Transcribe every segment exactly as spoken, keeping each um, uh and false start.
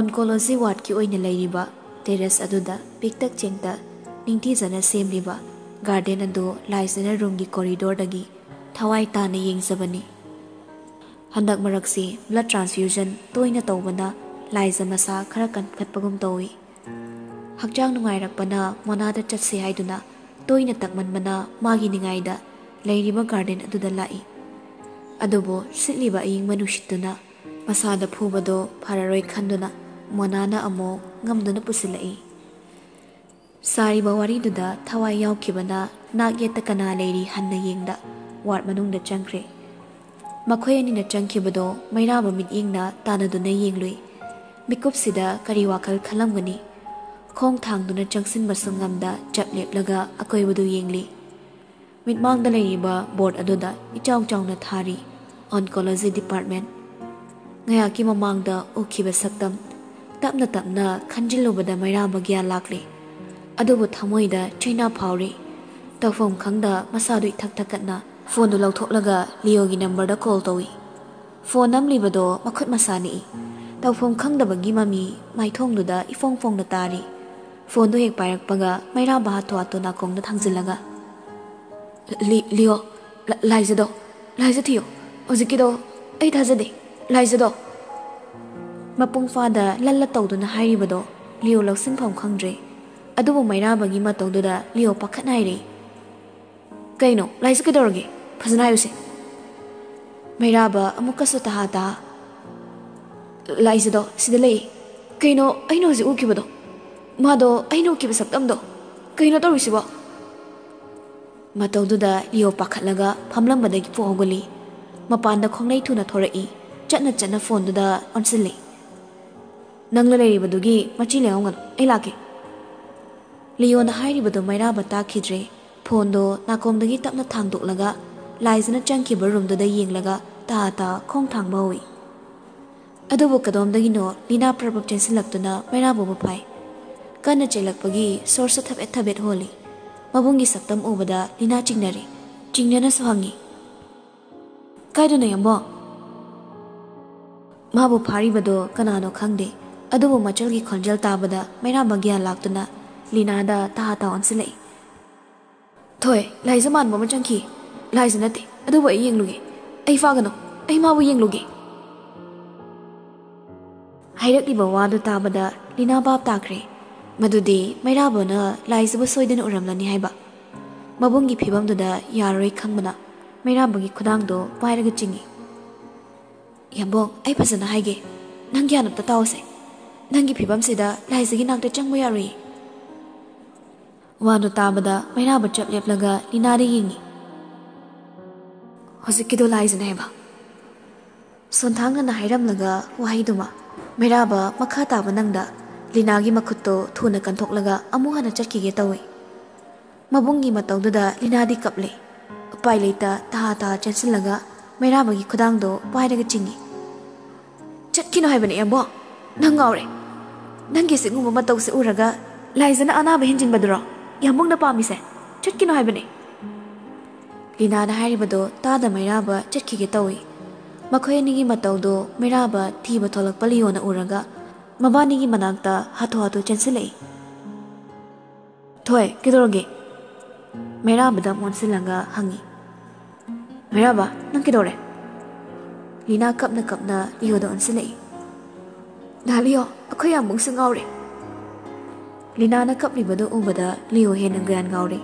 Oncology ꯋꯥꯔꯗꯀꯤ ꯑꯣꯏꯅ ꯂꯩꯔꯤꯕ terrace ꯑꯗꯨꯗ ꯄꯤꯛꯇꯛ ꯆꯦꯡꯇ ꯅꯤꯡꯊꯤꯖꯅ ꯁꯦꯝꯂꯤꯕ ꯒꯥꯔꯗꯦꯟ ꯑꯗꯨ ꯂꯥꯏꯖꯅ ꯔꯨꯝꯒꯤ ꯀꯣꯔꯤꯗꯣꯔꯗꯒꯤ ꯊꯋꯥꯏ ꯇꯥꯅ ꯌꯦꯡꯖꯕꯅꯤ꯫ ꯍꯟꯗꯛ ꯃꯔꯛꯁꯤ ꯕ꯭ꯂꯗ ꯇ꯭ꯔꯥꯟꯁꯐ꯭ꯌꯨꯖꯟ ꯇꯣꯏꯅ ꯇꯧꯕꯅ ꯂꯥꯏꯖ ꯃꯁꯥ ꯈꯔ ꯀꯟꯈꯠꯄꯒꯨꯝ ꯇꯧꯏ꯫ ꯍꯛꯆꯥꯡ ꯅꯨꯡꯉꯥꯏꯔꯛꯄꯅ ꯃꯣꯅꯥꯗ ꯆꯠꯁꯤ ꯍꯥꯏꯗꯨꯅ ꯇꯣꯏꯅ ꯇꯛꯃꯟꯕꯅ ꯃꯥꯒꯤ ꯅꯤꯡꯉꯥꯏꯗ ꯂꯩꯔꯤꯕ ꯒꯥꯔꯗꯦꯟ ꯑꯗꯨꯗ ꯂꯥꯛꯏ꯫ ꯑꯗꯨꯕꯨ ꯁꯤꯠꯂꯤꯕ ꯑꯏꯪꯕ ꯅꯨꯡꯁꯤꯠꯇꯨꯅ ꯃꯁꯥꯗ ꯐꯨꯕꯗꯣ ꯐꯔꯔꯣꯏ ꯈꯟꯗꯨꯅ ꯃꯣꯅꯥꯅ ꯑꯃꯨꯛ ꯉꯝꯗꯨꯅ ꯄꯨꯁꯤꯜꯂꯛꯏ꯫ ꯁꯥꯔꯤꯕ ꯋꯥꯔꯤꯗꯨꯗ ꯊꯋꯥꯏ ꯌꯥꯎꯈꯤꯕꯅ ꯅꯥꯛ ꯌꯦꯠꯇ ꯀꯅꯥ ꯂꯩꯔꯤ ꯍꯟꯅ ꯌꯦꯡꯗ ꯋꯥꯔꯗ ꯃꯅꯨꯡꯗ ꯆꯪꯈ꯭ꯔꯦ꯫ ꯃꯈꯣꯏ ꯑꯅꯤꯅ ꯆꯪꯈꯤꯕꯗꯣ ꯃꯩꯔꯥꯕ ꯃꯤꯠꯌꯦꯡꯅ ꯇꯥꯟꯅꯗꯨꯅ ꯌꯦꯡꯂꯨꯏ꯫ ꯃꯤꯀꯨꯞꯁꯤꯗ ꯀꯔꯤ ꯋꯥꯈꯜ ꯈꯜꯂꯝꯒꯅꯤ? ꯈꯣꯡ ꯊꯥꯡꯗꯨꯅ ꯆꯪꯁꯤꯟꯕꯁꯨ ꯉꯝꯗ ꯆꯞ ꯂꯦꯞꯂꯒ ꯑꯀꯣꯏꯕꯗꯨ ꯌꯦꯡꯂꯤ꯫ ꯃꯤꯠꯃꯥꯡꯗ ꯂꯩꯔꯤꯕ ꯕꯣꯔꯗ ꯑꯗꯨꯗ ꯏꯆꯥꯎ ꯆꯥꯎꯅ ꯊꯥꯔꯤ, "ꯑꯣꯟꯀꯣꯂꯣꯖꯤ ꯗꯤꯄꯥꯔꯠꯃꯦꯟ"꯫ ꯉꯥꯏꯍꯥꯛꯀꯤ ꯃꯃꯥꯡꯗ ꯎꯈꯤꯕ ꯁꯛꯇꯝ ꯇꯞꯅ ꯇꯞꯅ ꯈꯟꯖꯤꯜꯂꯨꯕꯗ ꯃꯩꯔꯥꯕ ꯒ꯭ꯌꯥꯟ ꯂꯥꯛꯂꯦ꯫ ꯑꯗꯨꯕꯨ ꯊꯃꯣꯏꯗ ꯆꯩꯅꯥ ꯐꯥꯎꯔꯤ꯫ ꯇꯧꯐꯝ ꯈꯪꯗ ꯃꯁꯥꯗꯨ ꯏꯊꯛ ꯊꯛꯀꯠꯅ ꯐꯣꯟꯗꯨ ꯂꯧꯊꯣꯛꯂꯒ ꯂꯤꯌꯣꯒꯤ ꯅꯝꯕꯔꯗ ꯀꯣꯜ ꯇꯧꯏ꯫ ꯐꯣꯟ ꯅꯝꯂꯤꯕꯗꯣ ꯃꯈꯨꯠ ꯃꯁꯥ ꯅꯤꯛꯏ꯫ ꯇꯧꯐꯝ ꯈꯪꯗꯕꯒꯤ ꯃꯃꯤ ꯃꯥꯏꯊꯣꯡꯗꯨꯗ ꯏꯐꯣꯡ ꯐꯣꯡꯅ ꯇꯥꯔꯤ꯫ ꯐꯣꯟꯗꯨ ꯍꯦꯛ ꯄꯥꯏꯔꯛꯄꯒ ꯃꯩꯔꯥꯕ ꯍꯥꯊꯨ ꯍꯥꯊꯨ ꯅꯥꯀꯣꯡꯗ ꯊꯥꯡꯖꯤꯜꯂꯒ, "ꯂꯤ-, ꯂꯤꯌꯣ, ꯂ-, ꯂꯥꯏꯖꯗꯣ, ꯂꯥꯏꯖ ꯊꯤꯌꯣ, ꯍꯧꯖꯤꯛꯀꯤꯗꯣ ꯑꯩ ꯊꯥꯖꯗꯦ, ꯂꯥꯏꯖꯗꯣ"꯫ ꯃꯄꯨꯡ ꯐꯥꯗ ꯂꯜꯂ ꯇꯧꯗꯨꯅ ꯍꯥꯏꯔꯤꯕꯗꯣ ꯂꯤꯌꯣ ꯂꯧꯁꯤꯟꯐꯝ ꯈꯪꯗ꯭ꯔꯦ꯫ ꯑꯗꯨꯕꯨ ꯃꯩꯔꯥꯕꯒꯤ ꯃꯇꯧꯗꯨꯗ ꯂꯤꯌꯣ ꯄꯥꯈꯠꯅ ꯍꯥꯏꯔꯛꯏ, "ꯀꯩꯅꯣ, ꯂꯥꯏꯖ ꯀꯩꯗꯧꯔꯒꯦ? ꯐꯖꯅ ꯍꯥꯏꯌꯨꯁꯦ"꯫ ꯃꯩꯔꯥꯕ ꯑꯃꯨꯛꯀꯁꯨ ꯇꯍꯥ ꯇꯍꯥ, "ꯂꯥꯏꯖꯗꯣ ꯁꯤꯗ ꯂꯩ꯫ ꯀꯩꯅꯣ ꯑꯩꯅ ꯍꯧꯖꯤꯛ ꯎꯈꯤꯕꯗꯣ? ꯃꯥꯗꯣ ꯑꯩꯅ ꯎꯈꯤꯕ ꯁꯛꯇꯝꯗꯣ? ꯀꯩꯅꯣ ꯇꯧꯔꯤꯁꯤꯕꯣ?" ꯃꯇꯧꯗꯨꯗ ꯂꯤꯌꯣ ꯄꯥꯈꯠꯂꯒ ꯐꯝꯂꯝꯕꯗꯒꯤ ꯄꯨ ꯍꯧꯒꯠꯂꯤ꯫ ꯃꯄꯥꯟꯗ ꯈꯣꯡꯂꯩ ꯊꯨꯅ ꯊꯣꯔꯛꯏ꯫ ꯆꯠꯅ ꯆꯠꯅ ꯐꯣꯟꯗꯨꯗ ꯑꯣꯟꯁꯤꯜꯂꯤ꯫ "ꯅꯪꯅ ꯂꯩꯔꯤꯕꯗꯨꯒꯤ ꯃꯆꯤ ꯂꯩꯍꯧꯒꯅꯨ, ꯑꯩ ꯂꯥꯛꯀꯦ"꯫ ꯂꯤꯌꯣꯅ ꯍꯥꯏꯔꯤꯕꯗꯨ ꯃꯩꯔꯥꯕ ꯇꯥꯈꯤꯗ꯭ꯔꯦ꯫ ꯐꯣꯟꯗꯣ ꯅꯥꯀꯣꯡꯗꯒꯤ ꯇꯞꯅ ꯊꯥꯡꯗꯣꯛꯂꯒ ꯂꯥꯏꯖꯅ ꯆꯪꯈꯤꯕ ꯔꯨꯝꯗꯨꯗ ꯌꯦꯡꯂꯒ ꯇꯥ ꯇꯥ ꯈꯣꯡ ꯊꯥꯡꯕ ꯍꯧꯏ꯫ ꯑꯗꯨꯕꯨ ꯀꯗꯣꯝꯗꯒꯤꯅꯣ ꯂꯤꯅꯥ ꯄ꯭ꯔꯞ ꯄ꯭ꯔꯞ ꯆꯦꯟꯁꯤꯜꯂꯛꯇꯨꯅ ꯃꯩꯔꯥꯕꯕꯨ ꯐꯥꯏ꯫ ꯀꯟꯅ ꯆꯦꯜꯂꯛꯄꯒꯤ ꯁꯣꯔꯁꯨ ꯊꯕꯦꯠ ꯊꯕꯦꯠ ꯍꯣꯜꯂꯤ꯫ ꯃꯕꯨꯡꯒꯤ ꯁꯛꯇꯝ ꯎꯕꯗ ꯂꯤꯅꯥ ꯆꯤꯡꯅꯔꯦ꯫ ꯆꯤꯡꯅꯅꯁꯨ ꯍꯪꯉꯤ, "ꯀꯥꯏꯗꯅꯣ, ꯌꯥꯝꯕꯣ?" ꯃꯥꯕꯨ ꯐꯥꯔꯤꯕꯗꯣ ꯀꯅꯥꯅꯣ ꯈꯪꯗꯦ꯫ ꯑꯗꯨꯕꯨ ꯃꯆꯜꯒꯤ ꯈꯣꯟꯖꯦꯜ ꯇꯥꯕꯗ ꯃꯩꯔꯥꯕ ꯒ꯭ꯌꯥꯟ ꯂꯥꯛꯇꯨꯅ ꯂꯤꯅꯥꯗ ꯇꯍꯥ ꯇꯍꯥ ꯑꯣꯟꯁꯤꯜꯂꯛꯏ꯫ "ꯊꯣꯏ, ꯂꯥꯏꯖ ꯃꯥꯟꯕ ꯑꯃ ꯆꯪꯈꯤ꯫ ꯂꯥꯏꯖ ꯅꯠꯇꯦ, ꯑꯗꯨꯕꯨ ꯑꯩ ꯌꯦꯡꯂꯨꯒꯦ꯫ ꯑꯩ ꯐꯥꯒꯅꯨ, ꯑꯩ ꯃꯥꯕꯨ ꯌꯦꯡꯂꯨꯒꯦ"꯫ ꯍꯥꯏꯔꯛꯂꯤꯕ ꯋꯥꯗꯨ ꯇꯥꯕꯗ ꯂꯤꯅꯥ ꯚꯥꯞ ꯇꯥꯈ꯭ꯔꯦ꯫ ꯃꯗꯨꯗꯤ ꯃꯩꯔꯥꯕꯅ ꯂꯥꯏꯖꯕꯨ ꯁꯣꯏꯗꯅ ꯎꯔꯝꯂꯅꯤ ꯍꯥꯏꯕ꯫ ꯃꯕꯨꯡꯒꯤ ꯐꯤꯕꯝꯗꯨꯗ ꯌꯥꯔꯔꯣꯏ ꯈꯪꯕꯅ ꯃꯩꯔꯥꯕꯒꯤ ꯈꯨꯗꯥꯡꯗꯣ ꯄꯥꯏꯔꯒ ꯆꯤꯡꯏ꯫ "ꯌꯥꯝꯕꯣꯡ, ꯑꯩ ꯐꯖꯅ ꯍꯥꯏꯒꯦ꯫ ꯅꯪ ꯒ꯭ꯌꯥꯟ ꯑꯝꯇ ꯇꯥꯎꯁꯦ꯫ ꯅꯪꯒꯤ ꯐꯤꯕꯝꯁꯤꯗ ꯂꯥꯏꯖꯒꯤ ꯅꯥꯛꯇ ꯆꯪꯕ ꯌꯥꯔꯣꯏꯌꯦ"꯫ ꯋꯥꯗꯨ ꯇꯥꯕꯗ ꯃꯩꯔꯥꯕ ꯆꯞ ꯂꯦꯞꯂꯒ ꯂꯤꯅꯥꯗ ꯌꯦꯡꯏ꯫ "ꯍꯧꯖꯤꯛꯀꯤꯗꯣ ꯂꯥꯏꯖꯅ ꯍꯥꯏꯕ"꯫ ꯁꯣꯟꯊꯥꯡꯅꯅ ꯍꯥꯏꯔꯝꯂꯒ ꯋꯥꯍꯩꯗꯨꯃ ꯃꯩꯔꯥꯕ ꯃꯈꯥ ꯇꯥꯕ ꯅꯪꯗ ꯂꯤꯅꯥꯒꯤ ꯃꯈꯨꯠꯇꯣ ꯊꯨꯅ ꯀꯟꯊꯣꯛꯂꯒ ꯑꯃꯨꯛ ꯍꯟꯅ ꯆꯠꯈꯤꯒꯦ ꯇꯧꯏ꯫ ꯃꯕꯨꯡꯒꯤ ꯃꯇꯧꯗꯨꯗ ꯂꯤꯅꯥꯗꯤ ꯀꯞꯂꯦ꯫ ꯎꯄꯥꯏ ꯂꯩꯇ ꯇꯍꯥ ꯇꯍꯥ ꯆꯦꯟꯁꯤꯜꯂꯒ ꯃꯩꯔꯥꯕꯒꯤ ꯈꯨꯗꯥꯡꯗꯣ ꯄꯥꯏꯔꯒ ꯆꯤꯡꯏ꯫ "ꯆꯠꯈꯤꯅꯣ ꯍꯥꯏꯕꯅꯦ, ꯌꯥꯝꯕꯣ꯫ ꯅꯪ ꯉꯥꯎꯔꯦ꯫ ꯅꯪꯒꯤ ꯁꯤꯒꯨꯝꯕ ꯃꯇꯧꯁꯦ ꯎꯔꯒ ꯂꯥꯏꯖꯅ ꯑꯅꯥꯕ ꯍꯦꯟꯖꯤꯟꯕꯗꯨꯔꯣ ꯌꯥꯝꯕꯨꯡꯅ ꯄꯥꯝꯃꯤꯁꯦ? ꯆꯠꯈꯤꯅꯣ ꯍꯥꯏꯕꯅꯦ"꯫ ꯂꯤꯅꯥꯅ ꯍꯥꯏꯔꯤꯕꯗꯣ ꯇꯥꯗ ꯃꯩꯔꯥꯕ ꯆꯠꯈꯤꯒꯦ ꯇꯧꯏ꯫ ꯃꯈꯣꯏ ꯑꯅꯤꯒꯤ ꯃꯇꯧꯗꯣ ꯃꯩꯔꯥꯕ ꯊꯤꯕ ꯊꯣꯛꯂꯛꯄ ꯂꯤꯌꯣꯅ ꯎꯔꯒ ꯃꯕꯥꯅꯤꯒꯤ ꯃꯅꯥꯛꯇ ꯍꯥꯊꯨ ꯍꯥꯊꯨ ꯆꯦꯟꯁꯤꯜꯂꯛꯏ꯫ "ꯊꯣꯏ, ꯀꯩꯗꯧꯔꯒꯦ?" ꯃꯩꯔꯥꯕꯗ ꯑꯣꯟꯁꯤꯜꯂꯒ ꯍꯪꯉꯤ꯫ "ꯃꯩꯔꯥꯕ, ꯅꯪ ꯀꯩꯗꯧꯔꯦ?" ꯂꯤꯅꯥ ꯀꯞꯅ ꯀꯞꯅ ꯂꯤꯌꯣꯗ ꯑꯣꯟꯁꯤꯜꯂꯛꯏ꯫ "ꯗꯥ ꯂꯤꯌꯣ, ꯑꯩꯈꯣꯏ ꯌꯥꯝꯕꯨꯡꯁꯨ ꯉꯥꯎꯔꯦ"꯫ ꯂꯤꯅꯥꯅ ꯀꯞꯂꯤꯕꯗꯨ ꯎꯕꯗ ꯂꯤꯌꯣ ꯍꯦꯟꯅ ꯒ꯭ꯌꯥꯟ ꯉꯥꯎꯔꯤ꯫